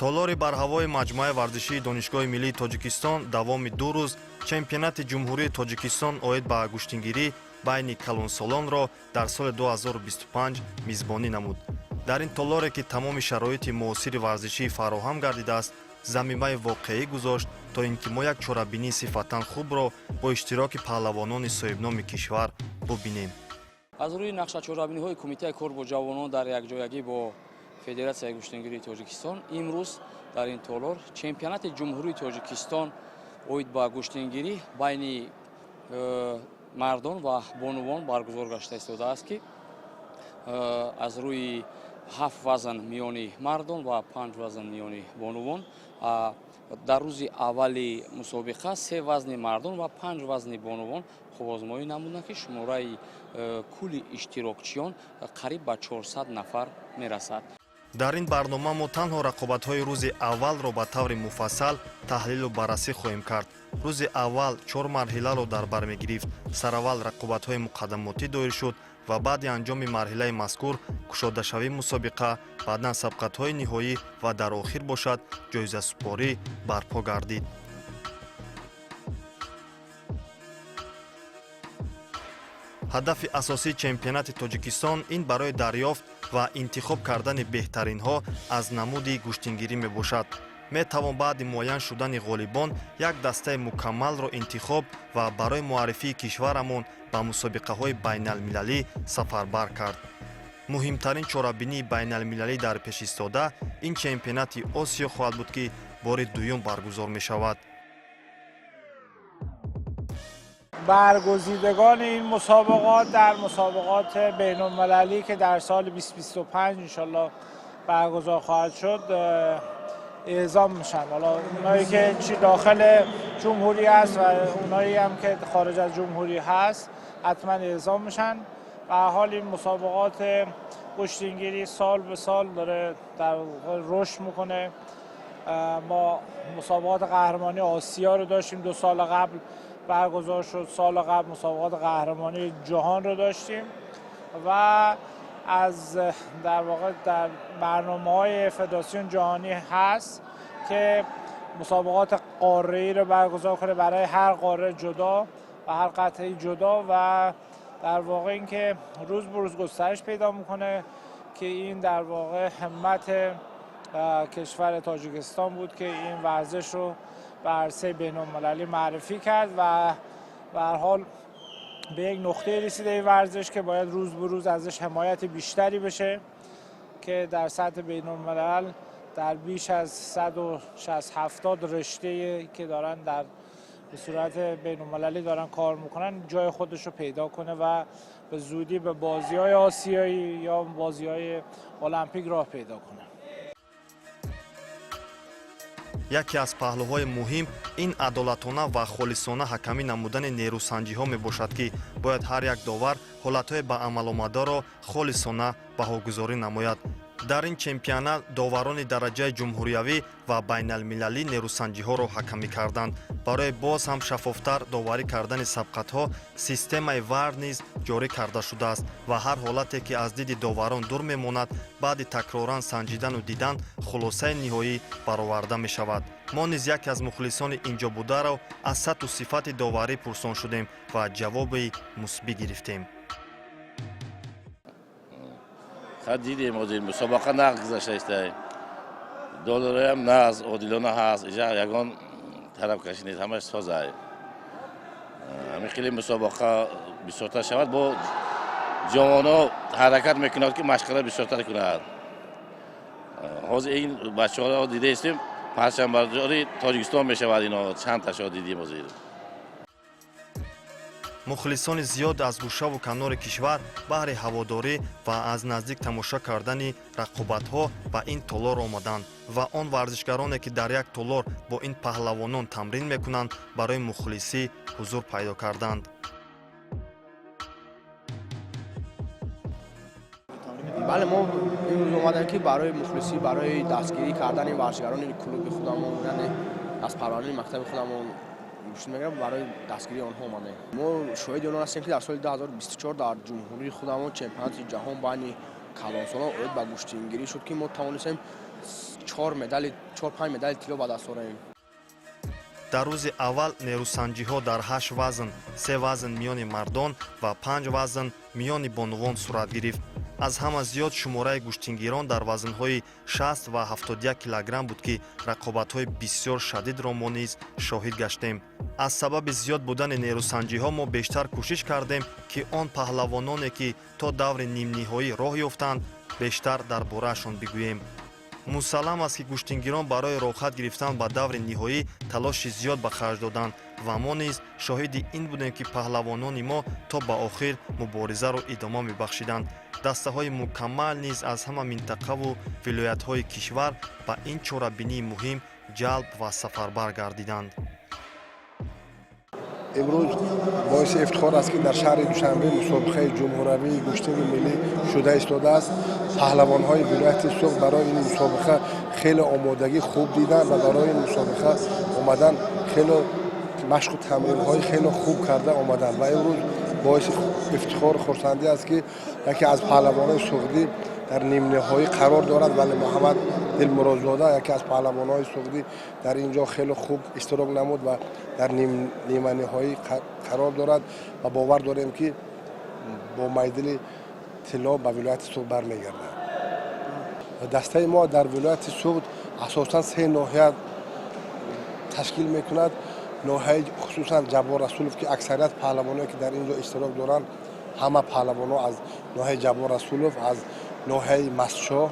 Толори барҳавои маҷмӯаи варзишии Донишгоҳи миллии Тоҷикистон давоми 2 рӯз чемпионати Ҷумҳурии Тоҷикистон оид ба гӯштингирӣ байни калонсолонро дар соли 2025 мизбонӣ намуд. Дар ин толоре, ки тамоми шароити муосири варзишӣ фароҳам гардидааст, замимаи воқеӣ гузошт, то ин ки мо як чорабинии сифатан хубро бо иштироки паҳлавонони соҳибноми кишвар бубинем. Аз рӯи нақша чорабиниҳои Кумитаи кор бо ҷавонон дар якҷоягӣ бо Федератсияи гӯштингирии Тоҷикистон имрӯз дар ин толор чемпионати Ҷумҳурии Тоҷикистон оид ба гӯштингирӣ байни мардон ва бонувон баргузор гашта истодааст, ки аз рӯи ҳафт вазн миёни мардон ва панҷ вазн миёни бонувон. Дар рӯзи аввали мусобиқа се вазни мардон ва панҷ вазни бонувон қувваозмоӣ намуданд, ки шумораи кулли иштирокчиён қариб ба 400 нафар мерасад. Дар ин барнома мо танҳо рақобатҳои рӯзи аввалро ба таври муфассал таҳлилу баррасӣ хоҳем кард. Рӯзи аввал чор марҳиларо дар бар мегирифт. Сараввал рақобатҳои муқаддамотӣ доир шуд ва баъди анҷоми марҳилаи мазкур кушодашавии мусобиқа, баъдан сабқатҳои ниҳоӣ ва дар охир бошад, ҷоизасупорӣ барпо гардид. Ҳадафи асосии чемпионати Тоҷикистон ин барои дарёфт ва интихоб кардани беҳтаринҳо аз намуди гӯштингирӣ мебошад. Метавон баъди муайян шудани ғолибон як дастаи мукаммалро интихоб ва барои муаррифии кишварамон ба мусобиқаҳои байналмилалӣ сафарбар кард. Муҳимтарин чорабинии байналмилалӣ дар пешистода ин чемпионати Осиё хоҳад буд, ки бори дуюм баргузор мешавад. برگزیدگان این مسابقات در مسابقات بین المللی که در سال 2025 انشالله برگزار خواهد شد اعزام میشن. حالا اونایی که چی داخل جمهوری هست و اونایی هم که خارج از جمهوری هست، حتما اعزام میشن. به حال این مسابقات گشتینگیری سال به سال داره در رشد میکنه. ما مسابقات قهرمانی آسیا رو داشتیم، 2 سال قبل برگزار شد. سال قبل مسابقات قهرمانی جهان رو داشتیم و از در واقع در برنامه های فدراسیون جهانی هست که مسابقات قاره ای رو برگزار کنه، برای هر قاره جدا و هر قطعه جدا، و در واقع اینکه روز به روز گسترش پیدا میکنه که این در واقع همت کشور تاجیکستان بود که این ورزش رو به عرصه بین المللی معرفی کرد و به هر حال به یک نقطه رسیده این ورزش که باید روز به روز ازش حمایت بیشتری بشه که در سطح بین الملل در بیش از 160 70 رشته که دارن در به صورت بین المللی دارن کار میکنن، جای خودش رو پیدا کنه و به زودی به بازی های آسیایی یا بازی های المپیک راه پیدا کنه. Яке аз паҳлӯҳои муҳим ин адолатона ва холисона ҳакамӣ намудани нерӯсанҷиҳо мебошад, ки бояд ҳар як довар ҳолатҳои ба амаломадаро холисона баҳогузорӣ намояд. Дар ин чемпионат доварони дараҷаи ҷумҳуриявӣ ва байналмилалӣ нерӯсанҷиҳоро ҳакамӣ карданд. Барои боз ҳам шаффофтар доварӣ кардани сабқатҳо системаи ВАР низ ҷорӣ карда шудааст ва ҳар ҳолате, ки аз диди доварон дур мемонад, баъди такроран санҷидану дидан хулосаи ниҳоӣ бароварда мешавад. Мо низ яке аз мухлисони инҷо бударо аз сатҳу сифати доварӣ пурсон шудем ва ҷавоби мусбӣ гирифтем. Дидем, ҳозир мусобақа нағз гузашта, довароям нағз, одилона ҳаст, иҷа ягон тарафкашӣ нест, ҳамаш созай. Ҳамин хеле мусобақа бисёртар шавад, бо ҷавоно ҳаракат мекунад, ки машқара бисёртар кунад. Ҳозир ин бачаҳоро дидаистем, парчамбардори Тоҷикистон мешавад ино, чанд ташо дидем ҳозир. Мухлисони зиёд аз гӯшаву канори кишвар баҳри ҳаводорӣ ва аз наздик тамошо кардани рақобатҳо ба ин толор омаданд ва он варзишгароне, ки дар як толор бо ин паҳлавонон тамрин мекунанд, барои мухлисӣ ҳузур пайдо карданд. Бале, мо имрӯз омадем, ки барои мухлисӣ, барои дастгирӣ кардани варзишгарони клуби худамон, яъне аз парварии мактаби худамон гӯштин мегирам, барои дастгирии онҳо омадем. Мо шоҳиди он ҳастем, ки дар соли 2024 дар ҷумҳурии худамон чемпионати ҷаҳон байни калонсолон оид ба гӯштингирӣ шуд, ки мо тавонистем чор медали, чор панҷ медали тилло ба даст орем. Дар рӯзи аввал нерӯсанҷиҳо дар ҳашт вазн, се вазн миёни мардон ва панҷ вазн миёни бонувон сурат гирифт. Аз ҳама зиёд шумораи гӯштингирон дар вазнҳои 60 ва 71 килограмм буд, ки рақобатҳои бисёр шадидро мо низ шоҳид гаштем. Аз сабаби зиёд будани нерӯсанҷиҳо мо бештар кӯшиш кардем, ки он паҳлавононе, ки то даври нимниҳоӣ роҳ ёфтанд, бештар дар бораашон бигӯем. Мусаллам аст, ки гӯштингирон барои роҳхат гирифтан ба даври ниҳоӣ талоши зиёд ба харҷ доданд ва мо низ шоҳиди ин будем, ки паҳлавонони мо то ба охир муборизаро идома мебахшиданд. Дастаҳои мукаммал низ аз ҳама минтақаву вилоятҳои кишвар ба ин чорабинии муҳим ҷалб ва сафарбар гардиданд. Имрӯз боиси ифтихор аст, ки дар шаҳри Душанбе мусобиқаи ҷумҳуравии гӯштинги миллӣ шуда истодааст. Паҳлавонҳои вилояти Суғд барои ин мусобиқа хеле омодагӣ хуб диданд ва барои ин мусобиқа омадан хеле машқу тамринҳои хеле хуб карда омаданд. Ва имрӯз боиси ифтихору хурсандӣ аст, ки яке аз паҳлавонҳои суғдӣ дар нимниҳоӣ қарор дорад. Вале Муҳаммад Дилмуродзода, яке аз паҳлавонҳои суғдӣ, дар ин ҷо хеле хуб иштирок намуд ва дар ниманиҳоӣ қарор дорад ва бовар дорем, ки бо майдали тилло ба вилояти Суғд бармегардад. Дастаи мо дар вилояти Суғд асосан се ноҳия ташкил мекунад. Ноҳияи хусусан Ҷаббор Расулов, ки аксарият паҳлавоное, ки дар ин ҷо иштирок доранд, ҳама паҳлавонҳо аз ноҳияи Ҷаббор Расулов, аз ноҳияи Мастчоҳ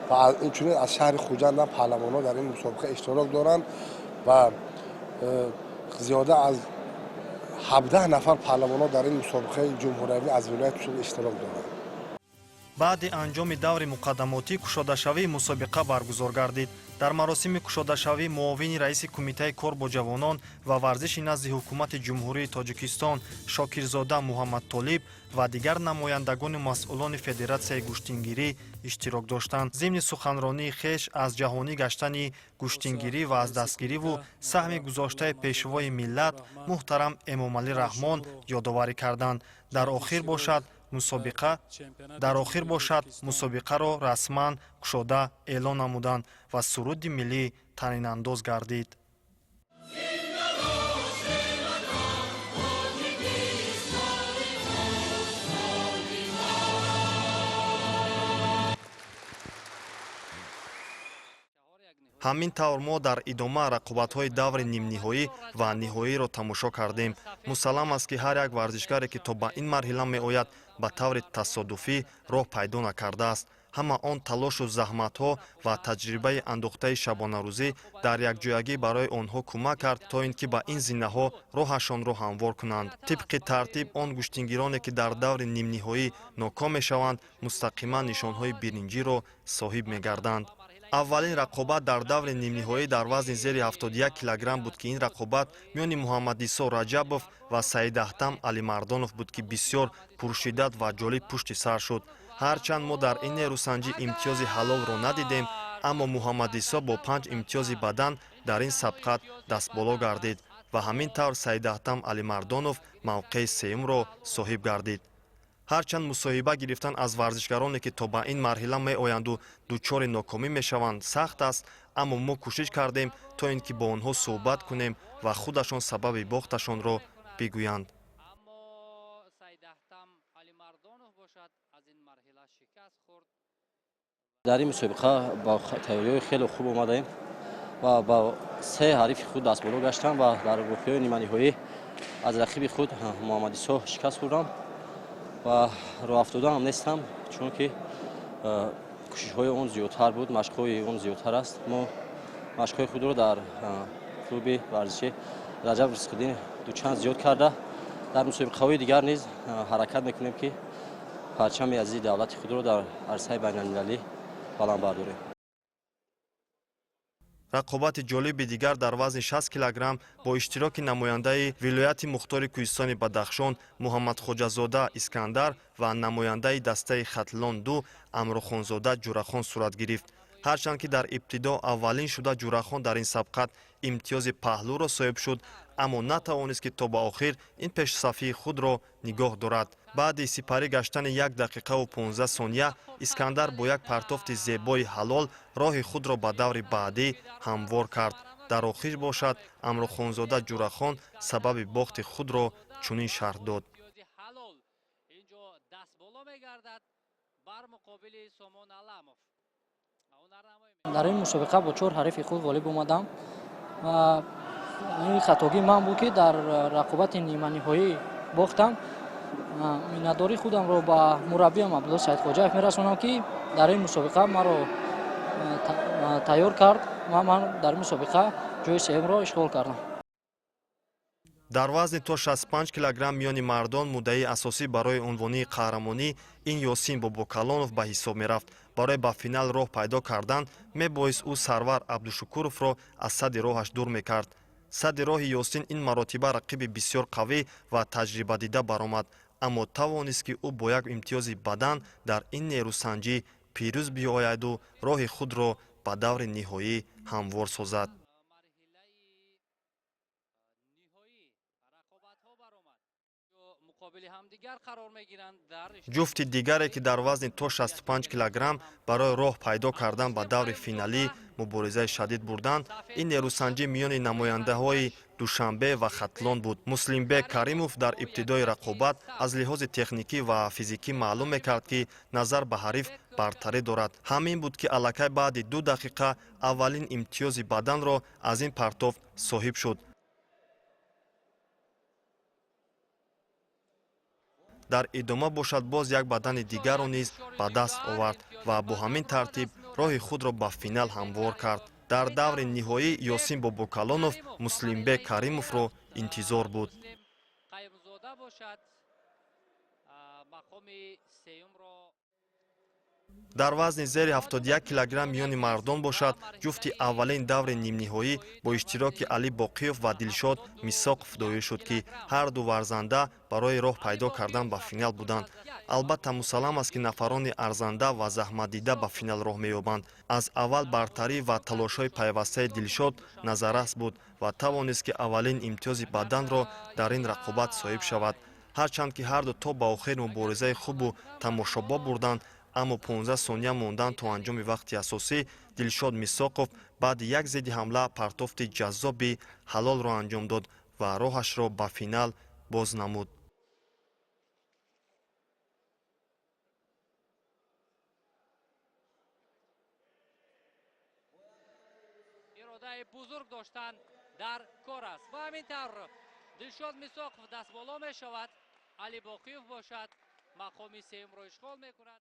ва инчунин аз шаҳри Хуҷанд ҳам паҳлавонҳо дар ин мусобиқа иштирок доранд ва зиёда аз 17 нафар паҳлавонҳо дар ин мусобиқаи ҷумҳуриявӣ аз вилояти Суғд иштирок доранд. Баъди анҷоми даври муқаддамотӣ кушодашавии мусобиқа баргузор гардид. Дар маросими кушодашавӣ муовини раиси Кумитаи кор бо ҷавонон ва варзиши назди Ҳукумати Ҷумҳурии Тоҷикистон Шокирзода Муҳаммадтолиб ва дигар намояндагони масъулони федератсияи гӯштингирӣ иштирок доштанд. Зимни суханронии хеш аз ҷаҳонӣ гаштани гӯштингирӣ ва аз дастгириву саҳми гузоштаи Пешвои миллат муҳтарам Эмомалӣ Раҳмон ёдоварӣ карданд. Дар охир бошад, мусобиқаро расман кушода эълон намуданд ва суруди миллӣ танинандоз гардид. Ҳамин тавр, мо дар идома рақобатҳои даври нимниҳоӣ ва ниҳоиро тамошо кардем. Мусаллам аст, ки ҳар як варзишгаре, ки то ба ин марҳила меояд, ба таври тасодуфӣ роҳ пайдо накардааст. Ҳама он талошу заҳматҳо ва таҷрибаи андохтаи шабонарӯзӣ дар якҷоягӣ барои онҳо кӯмак кард, то ин ки ба ин зинаҳо роҳашонро ҳамвор кунанд. Тибқи тартиб, он гӯштингироне, ки дар даври нимниҳоӣ ноком мешаванд, мустақиман нишонҳои биринҷиро соҳиб мегарданд. Аввалин рақобат дар даври нимниҳоӣ дар вазни зери 71 килограмм буд, ки ин рақобат миёни Муҳаммадисо Раҷабов ва Саидаҳтам Алимардонов буд, ки бисёр пуршиддат ва ҷолиб пушти сар шуд. Ҳарчанд мо дар ин нерӯсанҷӣ имтиёзи ҳалолро надидем, аммо Муҳаммадисо бо панҷ имтиёзи бадан дар ин сабқат дастболо гардид ва ҳамин тавр Саидаҳтам Алимардонов мавқеи сеюмро соҳиб гардид. Ҳарчанд мусоҳиба гирифтан аз варзишгароне, ки то ба ин марҳила меоянду дучори нокомӣ мешаванд, сахт аст, аммо мо кӯшиш кардем, то ин ки бо онҳо суҳбат кунем ва худашон сабаби бохташонро бигӯянд. Аммо Саидаҳтам Алимардонов бошад, аз ин марҳила шикаст хӯрд. Дар ин мусобиқа бо тайёриҳои хеле хуб омадаем ва ба се ҳарифи худ дастболо гаштам ва дар воқеаи ниманиҳоӣ аз рақиби худ Муҳаммадисо шикаст хӯрдам ва роҳафтода ҳам нестам, чунки кӯшишҳои он зиёдтар буд, машқҳои он зиёдтар аст. Мо машқҳои худро дар клуби варзишӣ Раҷаб Ризқиддин дучанд зиёд карда, дар мусобиқаҳои дигар низ ҳаракат мекунем, ки парчами азизи давлати худро дар арсаи байналмилалӣ баланд бардорем. Рақобати ҷолиби дигар дар вазни 60 килограмм бо иштироки намояндаи вилояти мухтори кӯҳистони Бадахшон Муҳаммадхоҷазода Искандар ва намояндаи дастаи Хатлон 2 Амрухонзода Ҷурахон сурат гирифт. Ҳарчанд ки дар ибтидо аввалин шуда Ҷурахон дар ин сабқат имтиёзи паҳлӯро соҳиб шуд, аммо натавонист, ки то ба охир ин пешсафии худро нигоҳ дорад. Баъди сипарӣ гаштани 1 дақиқаву 15 сония Искандар бо як партофти зебои ҳалол роҳи худро ба даври баъдӣ ҳамвор кард. Дар охир бошад, Амрухонзода Ҷурахон сабаби бохти худро чунин шарҳ дод. Дар ин мусобиқа бо 4 ҳарифи худ ғолиб омадам ва ин хатогии ман буд, ки дар рақобати ниманиҳоӣ бохтам. Миннатдории худамро ба мураббиам Абдулло Саидхоҷаев мерасонам, ки дар ин мусобиқа маро тайёр кард ва ман дар ин мусобиқа ҷои сеюмро ишғол кардам. Дар вазни то 65 килограмм миёни мардон муддаии асосӣ барои унвонии қаҳрамонӣ ин Ёсин Бобокалонов ба ҳисоб мерафт. Барои ба финал роҳ пайдо кардан мебоист ӯ Сарвар Абдушукуровро аз садди роҳаш дур мекард. Садди роҳи Ёсин ин маротиба рақиби бисёр қавӣ ва таҷрибадида баромад, аммо тавонист, ки ӯ бо як имтиёзи бадан дар ин нерӯсанҷӣ пирӯз биёяду роҳи худро ба даври ниҳоӣ ҳамвор созад. Ҷуфти дигаре, ки дар вазни то 65 килограмм барои роҳ пайдо кардан ба даври финалӣ муборизаи шадид бурданд, ин нерӯсанҷӣ миёни намояндаҳои Душанбе ва Хатлон буд. Муслимбек Каримов дар ибтидои рақобат аз лиҳози техникӣ ва физикӣ маълум мекард, ки назар ба ҳариф бартарӣ дорад. Ҳамин буд, ки аллакай баъди 2 дақиқа аввалин имтиёзи баданро аз ин партофт соҳиб шуд. Дар идома бошад, боз як бадани дигарро низ ба даст овард ва бо ҳамин тартиб роҳи худро ба финал ҳамвор кард. Дар даври ниҳоӣ Ёсин Бобокалонов Муслимбек Каримовро интизор буд. Дар вазни зери 71 килограмм миёни мардон бошад, ҷуфти аввалин даври нимниҳоӣ бо иштироки Али Боқиёв ва Дилшод Мисоқов доир шуд, ки ҳар ду варзанда барои роҳ пайдо кардан ба финал буданд. Албатта, мусаллам аст, ки нафарони арзанда ва заҳматдида ба финал роҳ меёбанд. Аз аввал бартарӣ ва талошҳои пайвастаи Дилшод назаррас буд ва тавонист, ки аввалин имтиёзи баданро дар ин рақобат соҳиб шавад. Ҳарчанд ки ҳарду то ба охир муборизаи хубу тамошобоб бурданд, аммо 15 сония мондан то анҷоми вақти асосӣ Дилшод Мисоқов баъди як зидди ҳамла партофти ҷаззоби ҳалолро анҷом дод ва роҳашро ба финал боз намуд. Иродаи бузург доштан дар кор аст ва ҳамин тавр Дилшод Мисоқов дастболо мешавад, Али Боқиев бошад мақоми сеюмро ишғол мекунад.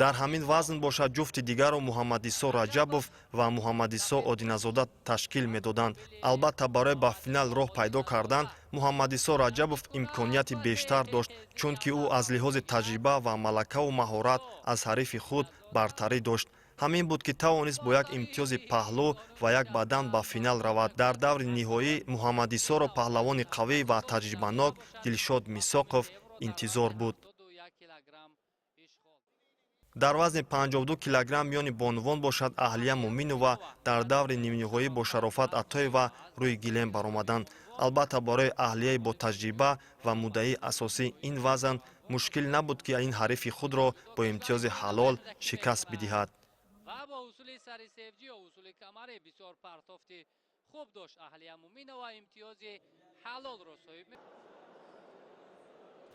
Дар ҳамин вазн бошад, ҷуфти дигарро Муҳаммадисо Раҷабов ва Муҳаммадисо Одиназода ташкил медоданд. Албатта, барои ба финал роҳ пайдо кардан Муҳаммадисо Раҷабов имконияти бештар дошт, чунки ӯ аз лиҳози таҷриба ва малакаву маҳорат аз ҳарифи худ бартарӣ дошт. Ҳамин буд, ки тавонист бо як имтиёзи паҳлӯ ва як бадан ба финал равад. Дар даври ниҳоӣ Муҳаммадисоро паҳлавони қавӣ ва таҷрибанок Дилшод Мисоқов интизор буд. Дар вазни 52 килограмм миёни бонувон бошад, Аҳлия Муминова дар даври нимниҳоӣ бо Шарофат Атоева рӯи гилем баромаданд. Албатта, барои аҳлияи бо таҷриба ва муддаии асосии ин вазн мушкил набуд, ки ин ҳарифи худро бо имтиёзи ҳалол шикаст бидиҳад. Ва бо усули сари севҷӣ ё усули камарӣ бисёр партофти хуб дошт Аҳлия Муминова, имтиёзи ҳалолро соҳиб.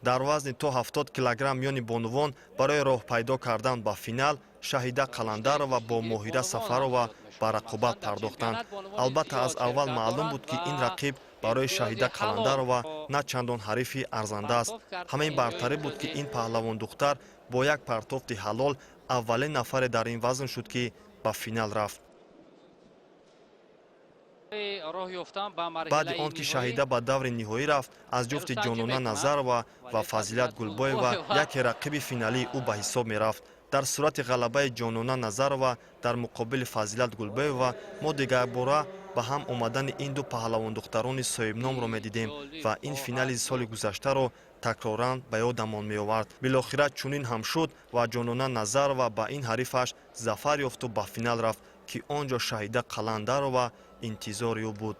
Дар вазни то 70 килограмм миёни бонувон барои роҳ пайдо кардан ба финал Шаҳида Қаландарова бо Моҳира Сафарова ба рақобат пардохтанд. Албатта, аз аввал маълум буд, ки ин рақиб барои Шаҳида Қаландарова на чандон ҳарифи арзанда аст. Ҳамин бартарӣ буд, ки ин паҳлавондухтар бо як партофти ҳалол аввалин нафаре дар ин вазн шуд, ки ба финал рафт. Баъди он ки Шаҳида ба даври ниҳоӣ рафт, аз ҷуфти Ҷонона Назарова ва Фазилат Гулбоева яке рақиби финалии ӯ ба ҳисоб мерафт. Дар сурати ғалабаи Ҷонона Назарова дар муқобили Фазилат Гулбоева мо дигарбора ба ҳам омадани ин ду паҳлавондухтарони соҳибномро медидем ва ин финали соли гузаштаро такроран ба ёдамон меовард. Билохира чунин ҳам шуд ва Ҷонона Назарова ба ин ҳарифаш зафар ёфту ба финал рафт, ки он ҷо Шаҳида Қаландарова интизори ӯ буд.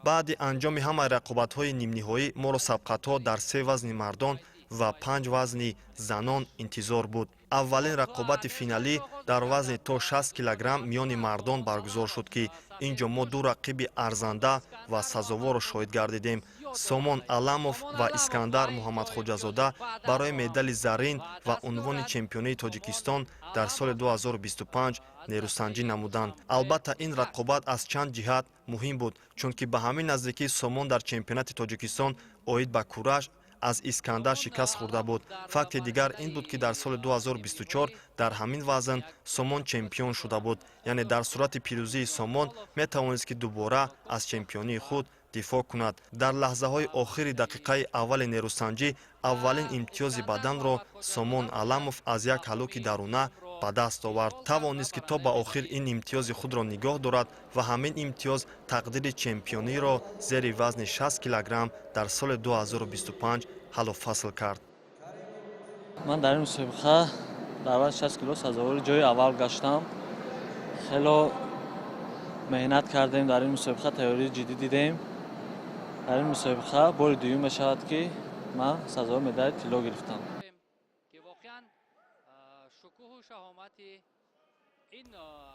Баъди анҷоми ҳамаи рақобатҳои нимниҳоӣ моро сабқатҳо дар се вазни мардон ва панҷ вазни занон интизор буд. Аввалин рақобати финалӣ дар вазни то 60 килограмм миёни мардон баргузор шуд, ки ин ҷо мо ду рақиби арзанда ва сазоворо шоҳид гардидем. Сомон Аламов ва Искандар Муҳаммадхоҷазода барои медали заррин ва унвони чемпионии Тоҷикистон дар соли 2025 нерӯсанҷӣ намуданд. Албатта, ин рақобат аз чанд ҷиҳат муҳим буд, чунки ба ҳамин наздикӣ Сомон дар чемпионати Тоҷикистон оид ба кураш аз Искандар шикаст хӯрда буд. Факти дигар ин буд, ки дар соли 2024 дар ҳамин вазн Сомон чемпион шуда буд, яъне дар сурати пирӯзии Сомон метавонист, ки дубора аз чемпионии худ дифоъ кунад. Дар лаҳзаҳои охири дақиқаи аввали нерӯсанҷӣ аввалин имтиёзи баданро Сомон Аламов аз як ҳалуки даруна ба даст овард. Тавонист, ки то ба охир ин имтиёзи худро нигоҳ дорад ва ҳамин имтиёз тақдири чемпиониро зери вазни 60 килограмм дар соли 2025 ҳаллу фасл кард. Ман дар ин мусобиқа дар вазни 60 кило сазовори ҷои аввал гаштам. Хело меҳнат кардем, дар ин мусобиқа тайёрии ҷиддӣ дидем. Дар ин мусобиқа бори дуюм мешавад, ки ман сазовори медали тилло гирифтам.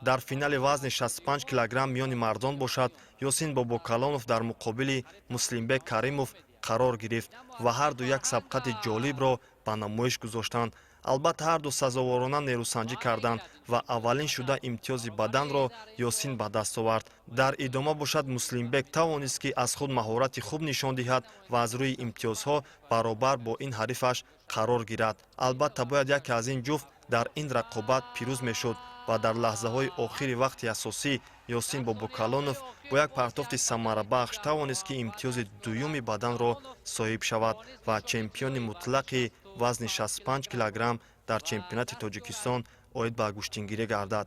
Дар финали вазни 65 килограмм миёни мардон бошад, Ёсин Бобокалонов дар муқобили Муслимбек Каримов қарор гирифт ва ҳарду як сабқати ҷолибро ба намоиш гузоштанд. Албатта, ҳарду сазоворона нерӯсанҷӣ карданд ва аввалин шуда имтиёзи баданро Ёсин ба даст овард. Дар идома бошад, Муслимбек тавонист, ки аз худ маҳорати хуб нишон диҳад ва аз рӯи имтиёзҳо баробар бо ин ҳарифаш қарор гирад. Албатта, бояд яке аз ин ҷуфт дар ин рақобат пирӯз мешуд ва дар лаҳзаҳои охири вақти асосӣ Ёсин Бобокалонов бо як партофти самарабахш тавонист, ки имтиёзи дуюми баданро соҳиб шавад ва чемпиони мутлақи вазни 65 килограмм дар чемпионати Тоҷикистон оид ба гӯштингирӣ гардад.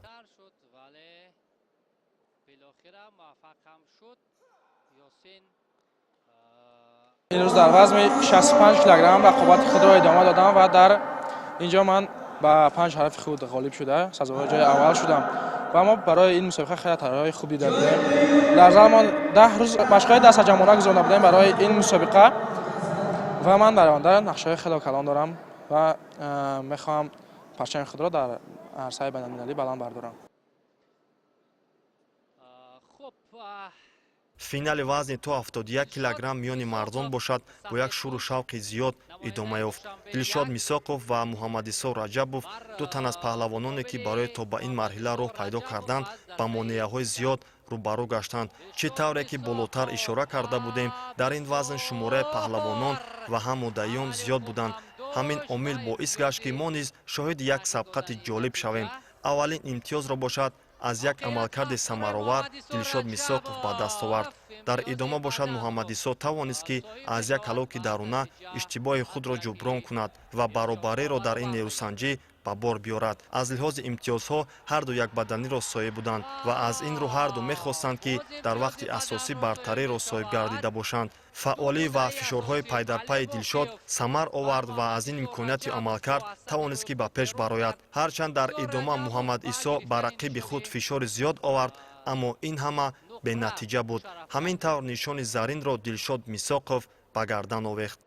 Имрӯз дар вазни 65 килограмм рақобати худро идома додам ва дар ин ҷо ман ба панҷ ҳарифи худ ғолиб шуда сазовори ҷои аввал шудам ва мо барои ин мусобиқа хеле тайёриҳои хуб дида будем. Дар зал мо 10 рӯз машқҳои дастаҷамъона гузаронда будем барои ин мусобиқа ва ман дар оянда нақшаҳои хеле калон дорам ва мехоҳам парчами худро дар арсаи байналмилалӣ баланд бардорам. Финали вазни то 71 килограмм миёни мардон бошад, бо як шӯру шавқи зиёд идома ёфт. Дилшод Мисоқов ва Муҳаммадисо Раҷабов, ду тан аз паҳлавононе, ки барои то ба ин марҳила роҳ пайдо карданд, ба монеаҳои зиёд рӯбарӯ гаштанд. Чӣ тавре ки болотар ишора карда будем, дар ин вазн шумораи паҳлавонон ва ҳам муддаиён зиёд буданд. Ҳамин омил боис гашт, ки мо низ шоҳиди як сабқати ҷолиб шавем. Аввалин имтиёзро бошад, аз як амалкарди самаровар Дилшод Мисоқов ба даст овард. Дар идома бошад, Муҳаммадисо тавонист, ки аз як ҳалоки даруна иштибоҳи худро ҷуброн кунад ва баробариро дар ин нерӯсанҷӣ ба бор биёрад. Аз лиҳози имтиёзҳо ҳарду якбаданиро соҳиб буданд ва аз ин рӯ ҳарду мехостанд, ки дар вақти асосӣ бартариро соҳиб гардида бошанд. Фаъолӣ ва фишорҳои пайдарпайи Дилшод самар овард ва аз ин имконияти амалкард тавонист, ки ба пеш барояд. Ҳарчанд дар идома Муҳаммад Исо ба рақиби худ фишори зиёд овард, аммо ин ҳама бенатиҷа буд. Ҳамин тавр нишони заринро Дилшод Мисоқов ба гардан овехт.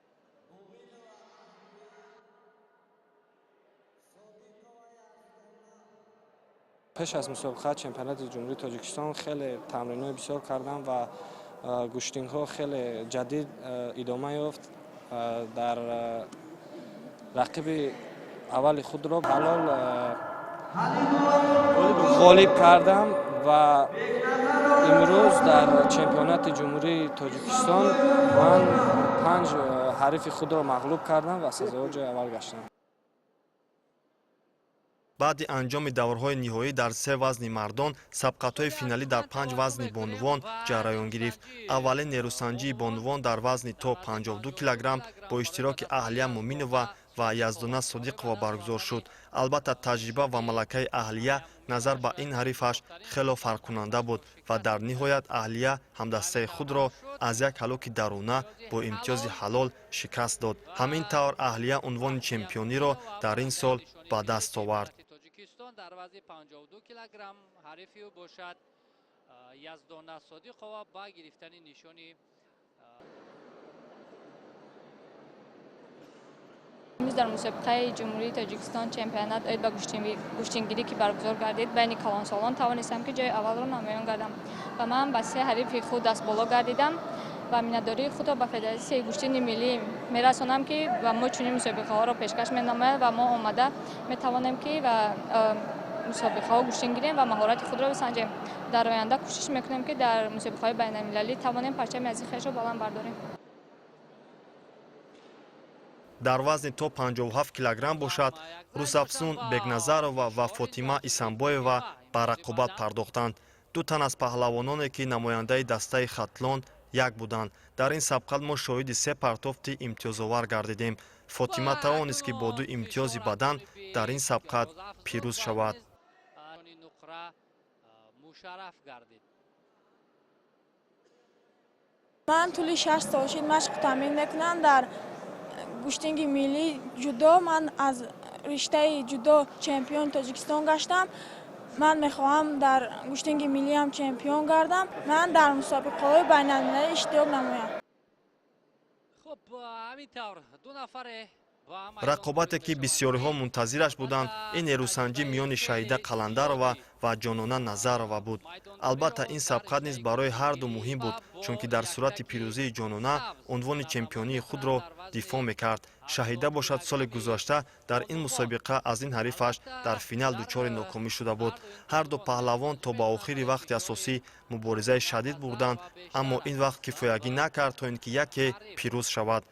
Пеш аз мусобиқа чемпионати Ҷумҳурии Тоҷикистон хеле тамринҳои бисёр кардам ва гӯштингҳо хеле ҷадид идома ёфт. Дар рақиби аввали худро ҳалол ғолиб кардам ва имрӯз дар чемпионати Ҷумҳурии Тоҷикистон ман панҷ ҳарифи худро мағлуб кардам ва сазовори ҷои аввал гаштам. Баъди анҷоми даврҳои ниҳоӣ дар се вазни мардон, сабқатҳои финалӣ дар панҷ вазни бонувон ҷараён гирифт. Аввалин нерӯсанҷии бонувон дар вазни то 52 килограмм бо иштироки Аҳлия Муминова ва Яздона Содиқова баргузор шуд. Албатта, таҷриба ва малакаи Аҳлия назар ба ин ҳарифаш хело фарқкунанда буд ва дар ниҳоят Аҳлия ҳамдастаи худро аз як ҳалоки даруна бо имтиёзи ҳалол шикаст дод. Ҳамин тавр Аҳлия унвони чемпиониро дар ин сол ба даст овард. Тоҷикистон дар вазни 52 килограмм ҳарифи ӯ бошад Яздона Содиқова ба гирифтани нишони. Имрӯз дар мусобиқаи Ҷумҳурии Тоҷикистон, чемпионат оид ба гӯштингирӣ, ки баргузор гардид байни калонсолон, тавонистам, ки ҷои аввалро намоён гардам ва ман ба се ҳарифи худ дастболо гардидам ва миннатдории худро ба Федератсияи гӯштини миллӣ мерасонам, ки ба мо чунин мусобиқаҳоро пешкаш менамояд ва мо омада метавонем, ки ва мусобиқаҳо гӯштин гирем ва маҳорати худро бисанҷем. Дар оянда кӯшиш мекунем, ки дар мусобиқаҳои байналмилалӣ тавонем парчами азизи хешро баланд бардорем. Дар вазни то 57 килограмм бошад, Рӯзафзун Бекназарова ва Фотима Исамбоева ба рақобат пардохтанд. Ду тан аз паҳлавононе, ки намояндаи дастаи Хатлон як буданд. Дар ин сабқат мо шоҳиди се партофти имтиёзовар гардидем. Фотима тавонист, ки бо ду имтиёзи бадан дар ин сабқат пирӯз шавад. Мушарраф гардид. Ман тӯли 6 сол шид машқу тамрин мекунам дар гӯштинги миллӣ ҷудо. Ман аз риштаи ҷудо чемпиони Тоҷикистон гаштам. Ман мехоҳам дар гӯштинги миллиам чемпион гардам. Ман дар мусобиқаҳои байналмилалӣ иштирок намоям. Хуб, ҳамин тавр ду нафаре. Рақобате, ки бисёриҳо мунтазираш буданд, ин нерӯсанҷӣ миёни Шаҳида Қаландарова ва Ҷонона Назарова буд. Албатта, ин сабқат низ барои ҳарду муҳим буд, чунки дар сурати пирӯзии Ҷонона унвони чемпионии худро дифоъ мекард. Шаҳида бошад, соли гузашта дар ин мусобиқа аз ин ҳарифаш дар финал дучори нокомӣ шуда буд. Ҳарду паҳлавон то ба охири вақти асосӣ муборизаи шадид бурданд, аммо ин вақт кифоягӣ накард, то ин ки яке пирӯз шавад.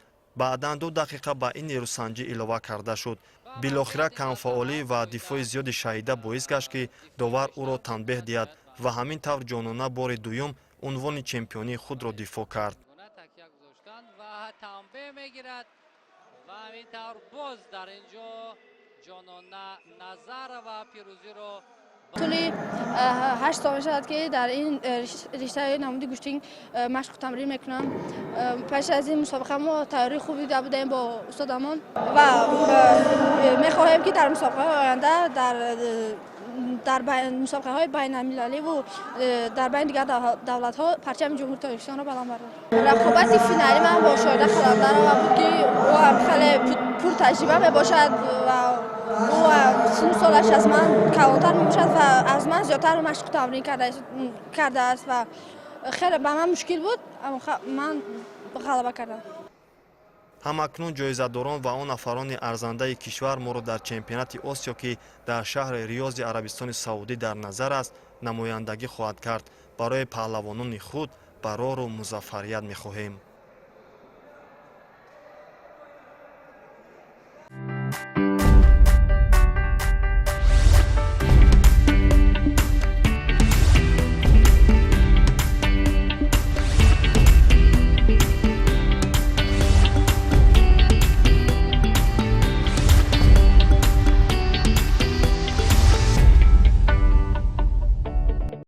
Баъдан 2 дақиқа ба ин нерӯсанҷӣ илова карда шуд. Билохира камфаъолӣ ва дифои зиёди Шаҳида боис гашт, ки довар ӯро танбеҳ диҳад ва ҳамин тавр Ҷонона бори дуюм унвони чемпионии худро дифоъ кард. Такя гузоштанд ва танбеҳ мегирад ва ҳамин тавр боз дар ин ҷо Ҷонона Назарова пирӯзиро. Тӯли 8 сол мешавад, ки дар ин риштаи намуди гӯштинг машқу тамрин мекунам. Пеш аз ин мусобиқа мо тайёрии хуб дида будем бо устодамон ва мехоҳем, ки дар мусобиқаҳои оянда, дар мусобиқаҳои байналмилаливу дар байни дигар давлатҳо парчами Ҷумҳурии Тоҷикистонро баланд бардорем. Рақобати финалӣ ман бо Шоҳида Қаландарова буд, ки ӯ ҳам хеле пуртаҷриба мебошад ва ӯ синну солаш аз ман калонтар мебошад ва аз ман зиёдтар машқу тамрин кардааст ва хеле ба ман мушкил буд, аммо ман ғалаба кардам. Ҳамакнун ҷоизадорон ва он нафарони арзандаи кишвар моро дар чемпионати Осиё, ки дар шаҳри Риёзи Арабистони Саудӣ дар назар аст, намояндагӣ хоҳад кард. Барои паҳлавонони худ барору музаффарият мехоҳем.